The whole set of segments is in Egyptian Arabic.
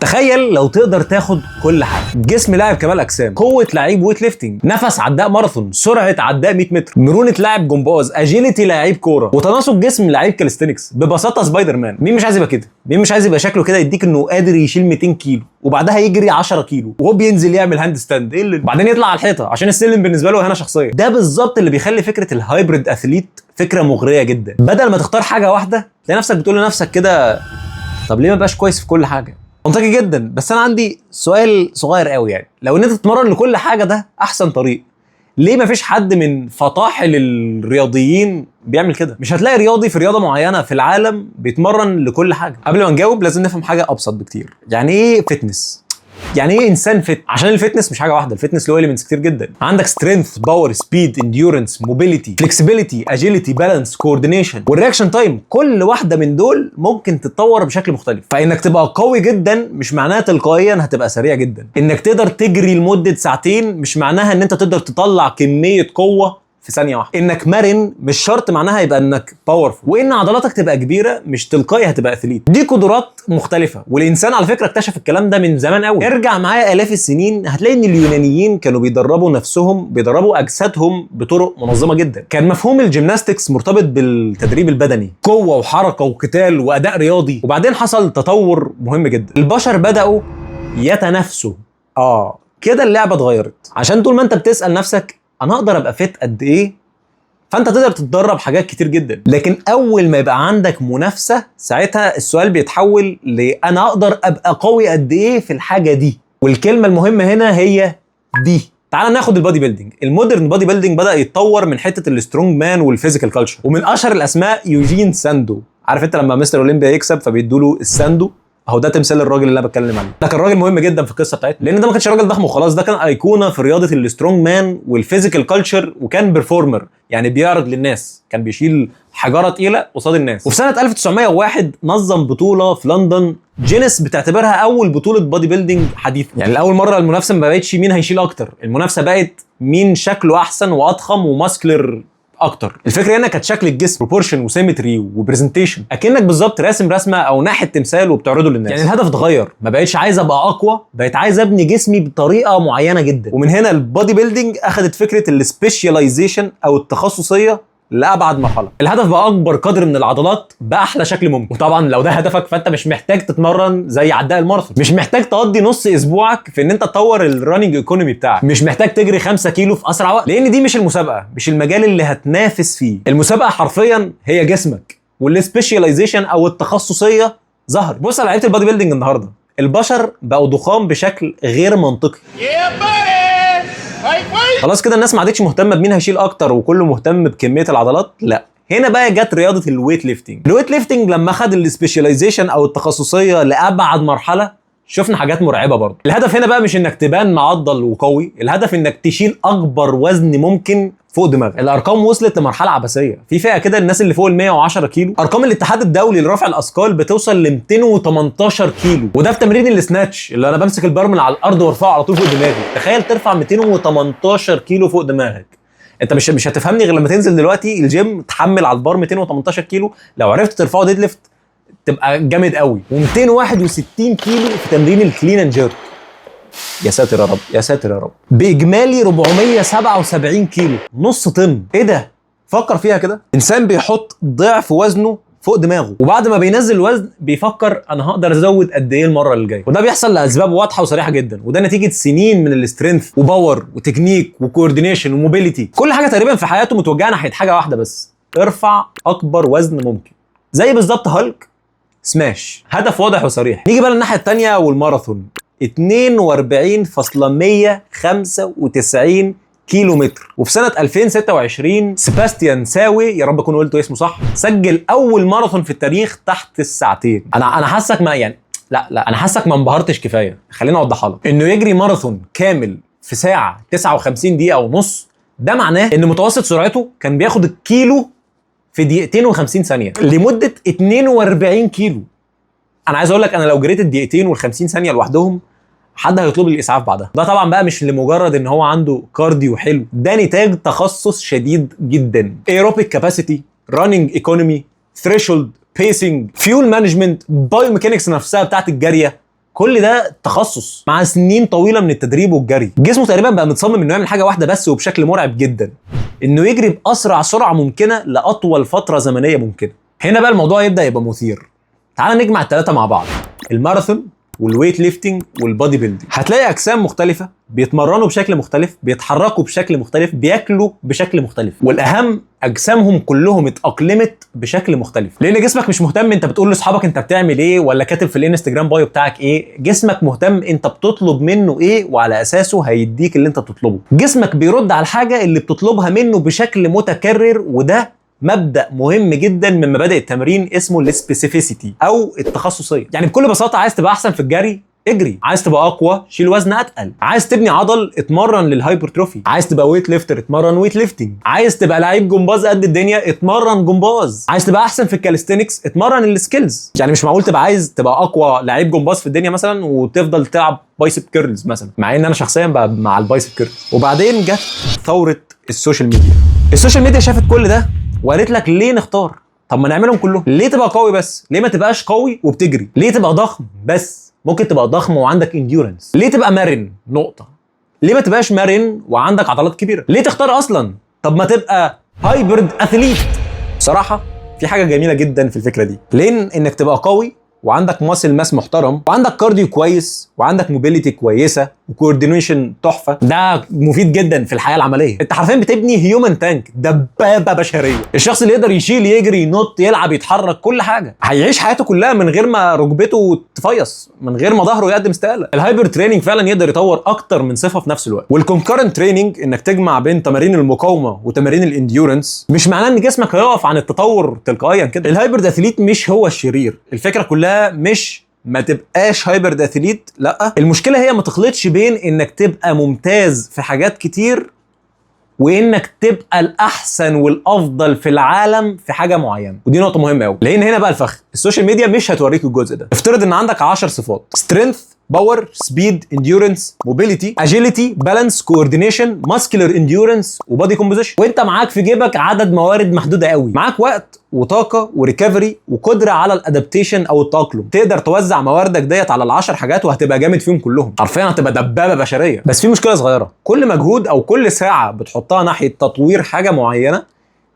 تخيل لو تقدر تاخد كل حاجه: جسم لاعب كمال اجسام، قوة لعيب weight lifting، نفس عداء ماراثون، سرعة عداء 100 متر، مرونة لاعب جمباز، agility لعيب كوره، وتناسق جسم لعيب calisthenics. ببساطة سبايدر مان. مين مش عايز يبقى كده؟ مين مش عايز يبقى شكله كده يديك انه قادر يشيل 200 كيلو وبعدها يجري 10 كيلو وهو بينزل يعمل handstand، ايه اللي بعدين يطلع على الحيطة عشان السلم بالنسبة له اهانه شخصيه؟ ده بالظبط اللي بيخلي فكرة ال hybrid athlete فكرة مغرية جدا. بدل ما تختار حاجة واحده، تلاقي نفسك بتقول لنفسك كده: طب ليه ما بقاش كويس في كل حاجه؟ منطقي جدا. بس انا عندي سؤال صغير قوي، يعني لو ان انت تتمرن لكل حاجة ده احسن طريق، ليه ما فيش حد من فطاحل الرياضيين بيعمل كده؟ مش هتلاقي رياضي في رياضة معينة في العالم بيتمرن لكل حاجه. قبل ما نجاوب لازم نفهم حاجة ابسط بكتير: يعني ايه fitness؟ يعني ايه انسان fit؟ عشان ال fitness مش حاجة واحده، ال fitness له elements كتير جدا. عندك strength، power، speed، endurance، mobility، flexibility، agility، balance، coordination، وال reaction time. كل واحدة من دول ممكن تتطور بشكل مختلف. فانك تبقى قوي جدا مش معناها تلقائيا هتبقى سريع جدا. انك تقدر تجري لمدة ساعتين مش معناها ان انت تقدر تطلع كمية قوة في ثانية واحده. انك مرن مش شرط معناها يبقى انك powerful، وان عضلاتك تبقى كبيرة مش تلقائي هتبقى athlete. دي قدرات مختلفه، والانسان على فكرة اكتشف الكلام ده من زمان قوي. ارجع معايا الاف السنين، هتلاقي ان اليونانيين كانوا بيدربوا نفسهم، بيدربوا اجسادهم بطرق منظمة جدا. كان مفهوم ال gymnastics مرتبط بالتدريب البدني، قوة وحركه وقتال واداء رياضي. وبعدين حصل تطور مهم جدا، البشر بداوا يتنافسوا. كده اللعبة اتغيرت، عشان طول ما انت بتسال نفسك انا اقدر ابقى fit قد ايه، فانت تقدر تتدرب حاجات كتير جدا. لكن اول ما يبقى عندك منافسه، ساعتها السؤال بيتحول لانا اقدر ابقى قوي قد ايه في الحاجة دي. والكلمة المهمة هنا هي دي. تعال ناخد ال bodybuilding. ال modern bodybuilding بدا يتطور من حتة ال strongman وال physical culture، ومن اشهر الاسماء يوجين ساندو. عارف انت لما مستر اولمبيا يكسب فبيدوا له الساندو؟ اهو ده تمثال الراجل اللي انا بتكلم عليه. ده كان راجل مهم جدا في القصة بتاعتنا، لان ده ما كانش راجل ضخم وخلاص، ده كان ايقونة في رياضة ال strongman وال physical culture، وكان performer، يعني بيعرض للناس، كان بيشيل حجارة تقيلة قصاد الناس. وفي سنة 1901 نظم بطوله في لندن جينيس بتعتبرها اول بطوله bodybuilding حديثه. يعني لاول مرة المنافسة ما بقتش مين هيشيل اكتر، المنافسة بقت مين شكله احسن واضخم و muscular اكتر. الفكرة هنا كانت شكل الجسم، proportion و symmetry و presentation، اكنك بالظبط راسم رسمه او ناحت تمثال وبتعرضه للناس. يعني الهدف اتغير، ما بقتش عايز ابقى اقوى، بقيت عايز ابني جسمي بطريقة معينة جدا. ومن هنا ال bodybuilding اخذت فكرة ال specialization او التخصصية لابعد مرحله. الهدف بقى اكبر قدر من العضلات باحلى شكل ممكن. وطبعا لو ده هدفك فانت مش محتاج تتمرن زي عداء الماراثون، مش محتاج تقضي نص اسبوعك في ان انت تطور ال running economy بتاعك، مش محتاج تجري 5 كيلو في اسرع وقت، لان دي مش المسابقه، مش المجال اللي هتنافس فيه. المسابقة حرفيا هي جسمك، وال specialization او التخصصية ظهر. بص على لعيبة ال bodybuilding النهارده، البشر بقوا ضخام بشكل غير منطقي. Yeah, buddy! Wait, wait! خلاص كده الناس ما عادتش مهتمة بمين هيشيل اكتر وكله مهتم بكمية العضلات. لا، هنا بقى جت رياضة ال weight lifting. ال weight lifting لما خد ال specialization او التخصصية لابعد مرحله، شفنا حاجات مرعبة برضه. الهدف هنا بقى مش انك تبان معضل وقوي، الهدف انك تشيل اكبر وزن ممكن فوق دماغك. الارقام وصلت لمرحلة عبثيه. في فئة كده الناس اللي فوق ال 110 كيلو، ارقام الاتحاد الدولي لرفع الاثقال بتوصل ل 218 كيلو، وده في تمرين ال snatch اللي انا بمسك البار من على الارض وارفعه على طول فوق دماغي. تخيل ترفع 218 كيلو فوق دماغك. انت مش هتفهمني غير لما تنزل دلوقتي الجيم تحمل على البار 218 كيلو. لو عرفت ترفعه deadlift تبقى جامد قوي. و261 كيلو في تمرين ال clean and jerk. يا ساتر يا رب، يا ساتر يا رب. باجمالي 477 كيلو، نص طن. ايه ده؟ فكر فيها كده، انسان بيحط ضعف وزنه فوق دماغه، وبعد ما بينزل الوزن بيفكر انا هقدر ازود قد ايه المرة اللي جايه. وده بيحصل لاسباب واضحة وصريحة جدا، وده نتيجة سنين من ال strength و power و technique و coordination و mobility. كل حاجة تقريبا في حياته متوجهه ناحية حاجة واحدة بس: ارفع اكبر وزن ممكن. زي بالظبط Hulk smash، هدف واضح وصريح. نيجي بقى للناحيه الثانية والماراثون، 42.195 كيلو متر. وفي سنة 2026 سيباستيان ساوي، يا رب اكون قلت اسمه صح، سجل اول ماراثون في التاريخ تحت الساعتين. انا حاسك ما يعني لا لا، انا حاسك ما انبهرتش كفايه. خليني اوضحها لك. انه يجري ماراثون كامل في ساعة 59 دقيقة ونص، ده معناه ان متوسط سرعته كان بياخد الكيلو في دقيقتين و50 ثانية لمدة 42 كيلو. انا عايز اقول لك، انا لو جريت الدقيقتين وال50 ثانية لوحدهم حد هيطلب لي الاسعاف بعدها. ده طبعا بقى مش لمجرد ان هو عنده cardio حلو، ده نتاج تخصص شديد جدا: aerobic capacity، running economy، threshold، pacing، fuel management، biomechanics نفسها بتاعت الجاريه. كل ده تخصص مع سنين طويلة من التدريب والجري. جسمه تقريبا بقى متصمم انه يعمل حاجة واحدة بس وبشكل مرعب جدا، انه يجري باسرع سرعة ممكنة لاطول فترة زمنية ممكنه. هنا بقى الموضوع يبدا يبقى مثير. تعال نجمع الثلاثة مع بعض، الماراثون وال weight lifting وال bodybuilding. هتلاقي اجسام مختلفة بيتمرنوا بشكل مختلف، بيتحركوا بشكل مختلف، بياكلوا بشكل مختلف، والاهم اجسامهم كلهم اتاقلمت بشكل مختلف. لان جسمك مش مهتم انت بتقول لاصحابك انت بتعمل ايه ولا كاتب في الانستجرام bio بتاعك ايه. جسمك مهتم انت بتطلب منه ايه، وعلى اساسه هيديك اللي انت بتطلبه. جسمك بيرد على الحاجة اللي بتطلبها منه بشكل متكرر، وده مبدا مهم جدا من مبادئ التمرين اسمه ال specificity او التخصصيه. يعني بكل بساطة، عايز تبقى احسن في الجري؟ اجري. عايز تبقى اقوى؟ شيل وزن اتقل. عايز تبني عضل؟ اتمرن لل hypertrophy. عايز تبقى weight lifter؟ اتمرن weight lifting. عايز تبقى لعيب جمباز قد الدنيا؟ اتمرن جمباز. عايز تبقى احسن في ال calisthenics؟ اتمرن ال skills. يعني مش معقول تبقى عايز تبقى اقوى لعيب جمباز في الدنيا مثلا وتفضل تلعب bicep curls مثلا، مع ان انا شخصيا بقى مع ال biceps curls. وبعدين جت ثورة ال social media. ال social media شافت كل ده وقالت لك ليه نختار؟ طب ما نعملهم كلهم. ليه تبقى قوي بس؟ ليه ما تبقاش قوي وبتجري؟ ليه تبقى ضخم بس؟ ممكن تبقى ضخم وعندك endurance. ليه تبقى مرن نقطه؟ ليه ما تبقاش مرن وعندك عضلات كبيره؟ ليه تختار اصلا؟ طب ما تبقى hybrid athlete. بصراحة في حاجة جميلة جدا في الفكرة دي، لان انك تبقى قوي وعندك muscle mass محترم وعندك cardio كويس وعندك mobility كويسة و coordination تحفه، ده مفيد جدا في الحياة العمليه. انت حرفيا بتبني human tank، دبابة بشريه. الشخص اللي يقدر يشيل، يجري، ينط، يلعب، يتحرك، كل حاجه، هيعيش حياته كلها من غير ما ركبته تفيص، من غير ما ظهره يقدم استقاله. ال hybrid training فعلا يقدر يطور اكتر من صفة في نفس الوقت. وال concurrent training، انك تجمع بين تمارين المقاومة وتمارين ال endurance، مش معناه ان جسمك هيقف عن التطور تلقائيا كده. ال hybrid athlete مش هو الشرير. الفكرة كلها مش ما تبقاش hybrid athlete، لا، المشكلة هي ما تخلطش بين انك تبقى ممتاز في حاجات كتير وانك تبقى الاحسن والافضل في العالم في حاجة معينه. ودي نقطة مهمة قوي، لان هنا بقى الفخ. ال social media مش هتوريك الجزء ده. افترض ان عندك 10 صفات: strength، power، speed، endurance، mobility، agility، balance، coordination، muscular endurance و body composition. وانت معاك في جيبك عدد موارد محدودة قوي، معاك وقت وطاقة و recovery وقدره على ال adaptation او التاقلم. تقدر توزع مواردك ديت على العشر حاجات وهتبقى جامد فيهم كلهم، حرفيا هتبقى دبابة بشريه. بس في مشكلة صغيره، كل مجهود او كل ساعة بتحطها ناحية تطوير حاجة معينة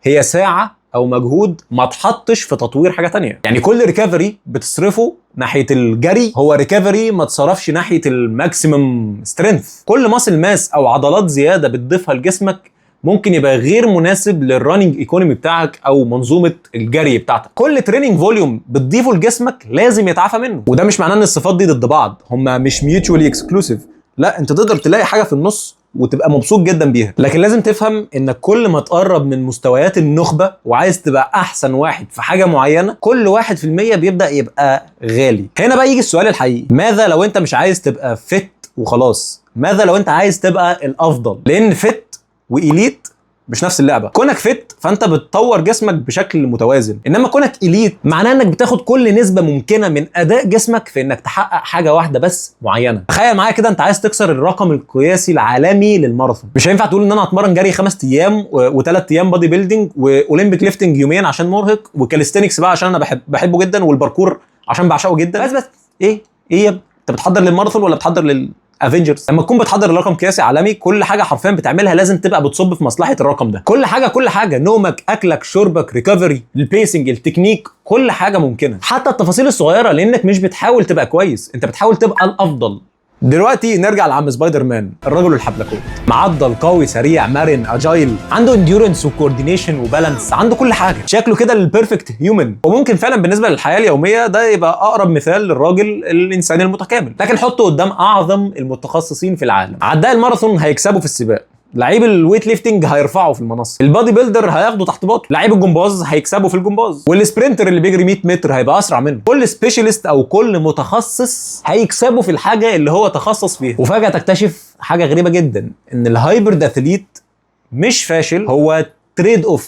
هي ساعة او مجهود ما تحطش في تطوير حاجة تانية. يعني كل recovery بتصرفه ناحية الجري هو recovery ما تصرفش ناحية ال maximum strength. كل muscle mass او عضلات زيادة بتضيفها لجسمك ممكن يبقى غير مناسب لل running economy بتاعك او منظومة الجري بتاعتك. كل training volume بتضيفه لجسمك لازم يتعافى منه. وده مش معناه ان الصفات دي ضد بعض، هما مش mutually exclusive، لا، انت تقدر تلاقي حاجة في النص وتبقى مبسوط جدا بيها. لكن لازم تفهم انك كل ما تقرب من مستويات النخبة وعايز تبقى احسن واحد في حاجة معينه، كل 1% بيبدا يبقى غالي. هنا بقى يجي السؤال الحقيقي: ماذا لو انت مش عايز تبقى fit وخلاص؟ ماذا لو انت عايز تبقى الافضل؟ لان fit و elite مش نفس اللعبة. كونك fit فانت بتطور جسمك بشكل متوازن، انما كونك elite معناه انك بتاخد كل نسبه ممكنة من اداء جسمك في انك تحقق حاجة واحدة بس معينه. تخيل معايا كده، انت عايز تكسر الرقم القياسي العالمي للماراثون، مش هينفع تقول ان انا هتمرن جري 5 ايام وثلاث ايام bodybuilding و Olympic lifting يومين عشان مرهق و calisthenics بقى عشان انا بحبه جدا والباركور عشان بعشقه جدا. بس بس ايه ايه يا ابني؟ انت بتحضر للماراثون ولا بتحضر لل Avengers؟ لما تكون بتحضر لرقم قياسي عالمي، كل حاجة حرفيا بتعملها لازم تبقى بتصب في مصلحة الرقم ده. كل حاجه، كل حاجه، نومك، اكلك، شربك، recovery، ال pacing، ال technique، كل حاجة ممكنه، حتى التفاصيل الصغيره، لانك مش بتحاول تبقى كويس، انت بتحاول تبقى الافضل. دلوقتي نرجع لعم سبايدر مان، الرجل الحبلكوت، معضل، قوي، سريع، مرن، agile، عنده endurance و coordination و balance، عنده كل حاجه، شكله كده ال perfect human. وممكن فعلا بالنسبة للحياة اليومية ده يبقى اقرب مثال للراجل الانسان المتكامل. لكن حطه قدام اعظم المتخصصين في العالم: عداء الماراثون هيكسبه في السباق، لعيب ال weight lifting هيرفعه في المنصه، ال bodybuilder هياخده تحت باطه، لعيب الجمباز هيكسبه في الجمباز، وال sprinter اللي بيجري 100 متر هيبقى اسرع منه. كل specialist او كل متخصص هيكسبه في الحاجة اللي هو تخصص فيها. وفجاة تكتشف حاجة غريبة جدا، ان ال hybrid athlete مش فاشل، هو trade off،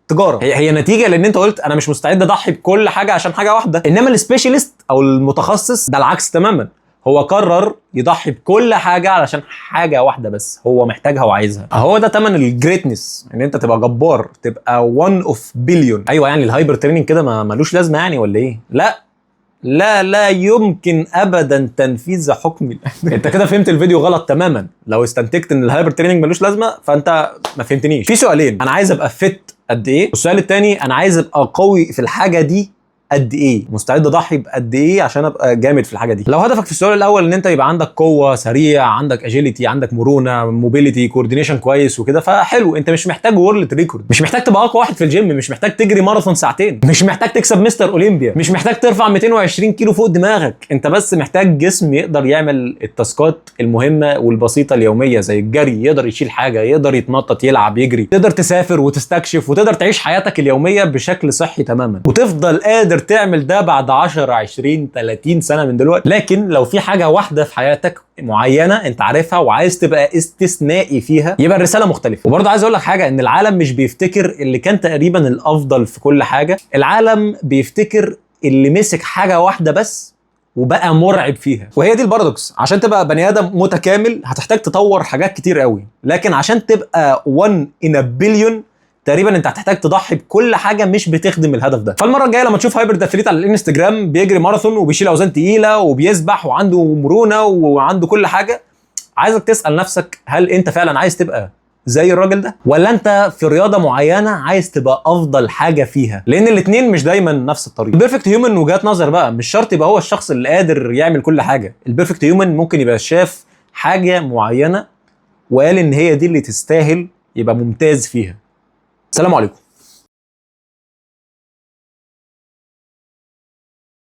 تجاره. هي نتيجة لان انت قلت انا مش مستعد اضحي بكل حاجة عشان حاجة واحده. انما ال specialist او المتخصص ده العكس تماما، هو قرر يضحي بكل حاجة علشان حاجة واحدة بس هو محتاجها وعايزها. هو ده تمن ال greatness، ان انت تبقى جبار، تبقى 1 of billion. ايوه، يعني ال hybrid training كده ما ملوش لازمه يعني ولا ايه؟ لا. لا لا يمكن ابدا تنفيذ حكم. انت كده فهمت الفيديو غلط تماما. لو استنتجت ان ال hyper training ملوش لازمه فانت ما فهمتنيش. في سؤالين: انا عايز ابقى fit قد ايه؟ والسؤال الثاني: انا عايز ابقى قوي في الحاجة دي قد ايه؟ مستعد اضحي بقد ايه عشان ابقى جامد في الحاجة دي؟ لو هدفك في السؤال الاول ان انت يبقى عندك قوه، سريع، عندك agility، عندك مرونه، mobility، coordination كويس وكده، فحلو. انت مش محتاج world record، مش محتاج تبقى اقوى واحد في الجيم، مش محتاج تجري ماراثون ساعتين، مش محتاج تكسب Mister Olympia، مش محتاج ترفع 220 كيلو فوق دماغك. انت بس محتاج جسم يقدر يعمل ال task ات المهمة والبسيطه اليوميه، زي الجري، يقدر يشيل حاجه، يقدر يتنطط، يلعب، يجري، تقدر تسافر وتستكشف وتقدر تعيش حياتك اليومية بشكل صحي تماما، وتفضل قادر تعمل ده بعد 10، 20، 30 سنة من دلوقتي. لكن لو في حاجة واحدة في حياتك معينة انت عارفها وعايز تبقى استثنائي فيها، يبقى الرسالة مختلفه. وبرضه عايز اقول لك حاجه، ان العالم مش بيفتكر اللي كان تقريبا الافضل في كل حاجه، العالم بيفتكر اللي مسك حاجة واحدة بس وبقى مرعب فيها. وهي دي ال paradox. عشان تبقى بني ادم متكامل هتحتاج تطور حاجات كتير قوي، لكن عشان تبقى 1 in a billion تقريبا انت هتحتاج تضحي بكل حاجة مش بتخدم الهدف ده. فالمره الجاية لما تشوف hybrid athlete على الانستجرام بيجري ماراثون وبيشيل اوزان تقيلة وبيسبح وعنده مرونة وعنده كل حاجه، عايزك تسال نفسك: هل انت فعلا عايز تبقى زي الراجل ده، ولا انت في رياضة معينة عايز تبقى افضل حاجة فيها؟ لان الاثنين مش دايما نفس الطريق. ال perfect human وجهات نظر بقى، مش شرط يبقى هو الشخص اللي قادر يعمل كل حاجه. ال perfect human ممكن يبقى شاف حاجة معينة وقال ان هي دي اللي تستاهل يبقى ممتاز فيها. السلام عليكم.